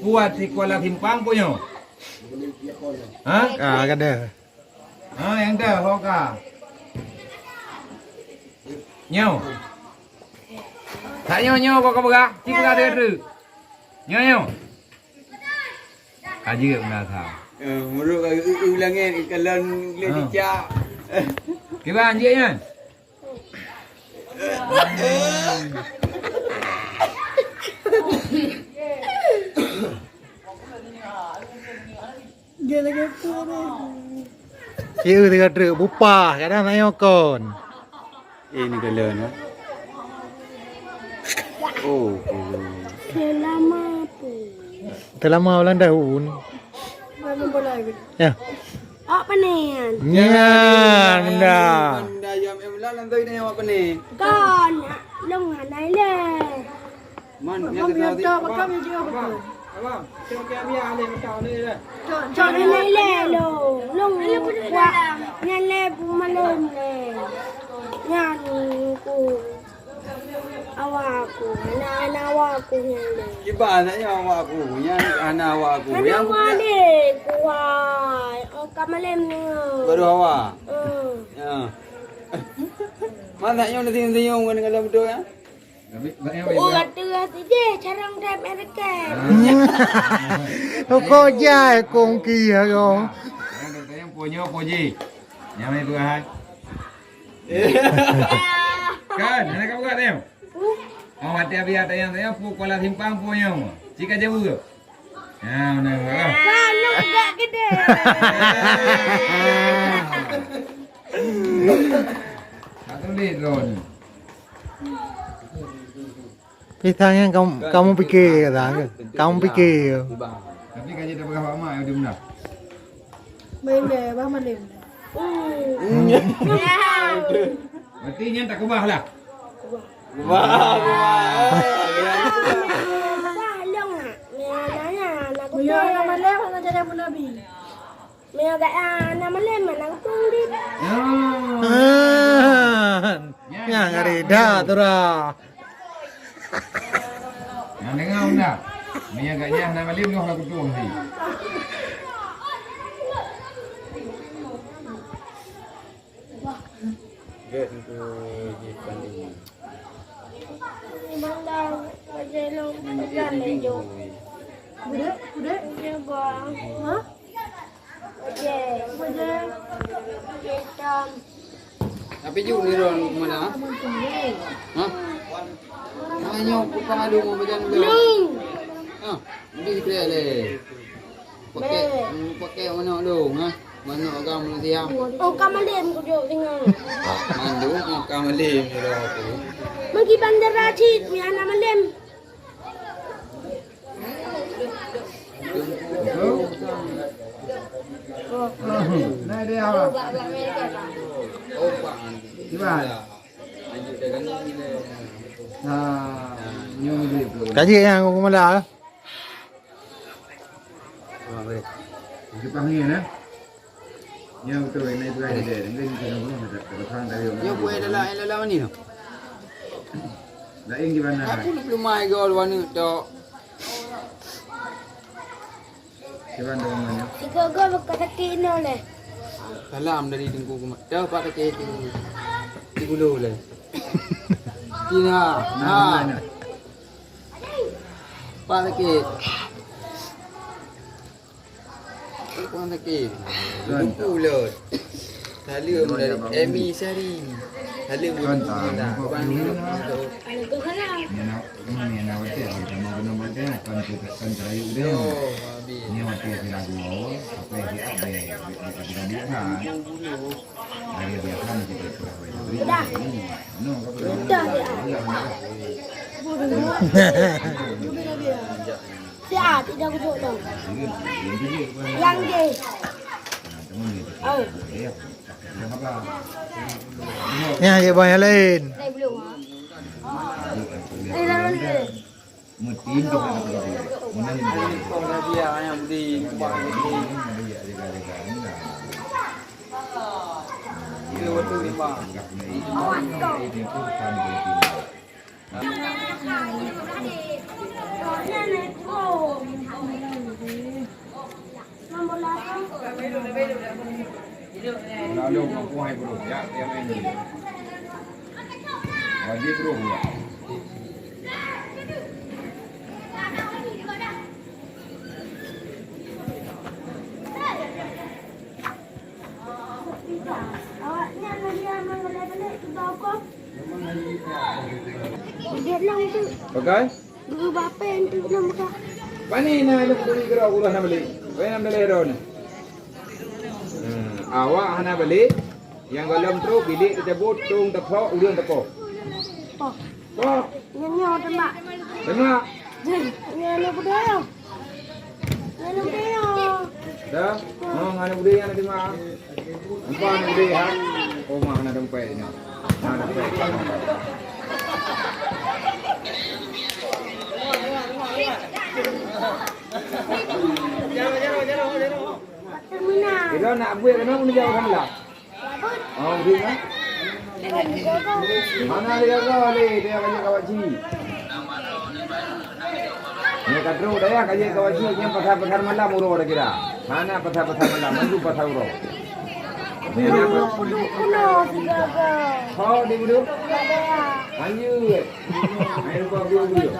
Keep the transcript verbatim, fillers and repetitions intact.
Buat si Kuala Simpang punya. Ha? Ah, kada. Ha, yang dah, hoka. Nyo. Tak nyo, nyo, kau, kau peugah. Cik peugah dia tu. Nyo, nyo. Kaji kat benda sa. Eh, muruk kat u, u langit, kalon gleh Ha. cicak. Kiban, cik nyan? Dia lagi apa ni? Cie teuka treuk bupah, kadang na nyoe kon. Eh, ni galon, ha? Oh, galon. Selama apa? Selama ulang tahun. Mana bola gitu? Ya. Awak panen. Nyan, benda. Benda jam em lah, lantai ni awak panen. Kan, long hana ileh. Man, Abang yang kata biar tadi, tak, abang, abang, dia jawab betul. Abang, cok ke biar alih macam ni dah. Cok, cok, cok, ni leh, long. Long, kuat. Nyan leh, bu malam leh. Nyan, ku. Awak aku. Hana, hana awak aku nyan leh. Kiban, nak nyan awak aku. Nyan hana awak aku. Hana yang awak deh, kuat. Oh, ka malam ni. Baru awak? Hmm. Ya. Mana yang nanti-nanti yang dengan dalam betul ya? Oh, ateueh sijih carông trép Amerika. Ko jai kong kia ko. Tanyong po nyoe po jih. Nyang mai peugah hai. Kan, hana ka peugah tanyong. Oh, watèe Abi tanyong-tanyong po Kuala Simpang po nyoe. Cit ka jaweueb. Ya, beuna. Kan, nyoe gak gede. Tak tulis droe ni. Pisang yang kamu, kamu pikir, kata. Kamu pikir. Tapi kan dia dah berapa mak yang dia benar. Main deh, bah malam. Hmm. Berarti nyan tak kubah lah. Kubah. Kubah. Bah long ah. Nyan, nyan, nyan, aku Meunyoe tak. Anak malam, anak jadi Abu Nabi. Meunyoe gata na malem, mana beutôi udép. Ah. Nyan, nyan, nyan, nyan. Nyang deungoe dah. Meunyoe gata nyan na malem, nyoe ka kutueng sih. Gét untuk jih tanding. Mandang bajèe lôn peugah lé jok. Budek, budek. Dia bang. Ha? Bajèe. Bajèe. Hitam. Tapi jok ni ron mana? Ha? Hanya bukan ada mau bajèe. Belum. Ha? Di sini le. Pakai, pakai manok dong, ha? Manok agam Malaysia. Oh, ka malem kujok singoh. Mandum, oh, ka malem, ya Allah. Magi bandar Rashid, mi hana malem. Nah, dia. Cuba. Nah, nyoe dia tu. Kaji yang aku malah. Itu panggil, eh? Ya, betul. Ini itu aja deh. Ini kita belum ada. Kita pasang dari. Ya, buat dalam, dalam ni tu. Lain di mana? Aku belum mai gol warna tu. Di mana namanya? Tiga gol bekas sakit ni oleh. Salam dari Tengku Kemat. Dah pak sakit di, di bulu leh. Cina. Nah, ha. Mana? Pak sakit. Pak sakit. Buku lot. Salam dari Emi Sari. Salam dari Emi Sari. Waalaikumsalam. Ini nak, ini nak betul. Sama kena betul. Kan kita kan terayu dia. Oh, habis. Ini mati si lagu. Apa yang dia ada? Dia, dia, dia, dia, dia. Udah. Udah dia. Siap, tidak kejut tu. Yang dia. Oh. Ya, ya, bang, yang lain. Saya belum, ah. Eh, lalu dia. Meutimpah lagèe nyan. Meunang nyan. Kong lagèe ayam di kuah ni. Dia waktu lima. Wajib bro. Pakai? Guru bapa yang tu nama kak. Pani na ilmu guru guru guru hana balik. Wei nam daleh ron. Hmm, awak hana balik. Yang golom trok bilik tersebut tung tepok urang tepok. Pok. Pok. Nyonya demak. Demak. Nyonya budaya. Nyonya budaya. Dah? Oh, ngana budaya na demak. Nampak ni dia, ha? Oh, mah na dompet ni. Na dompet. Terminal. Kita nak buat kena pun jauh kan lah. Oh, dia kan? Mana dia gagal ni? Dia banyak kawat cik. Nyoe ka trok dayah ka jeuet keu wajéb nyan pasar-pasar malam uroe dah kira. Hana pasar-pasar malam, mandum pasar uroe. Nyoe na apa? Ho di Buduk? Lanjut. Ayo lupa Buduk dulu.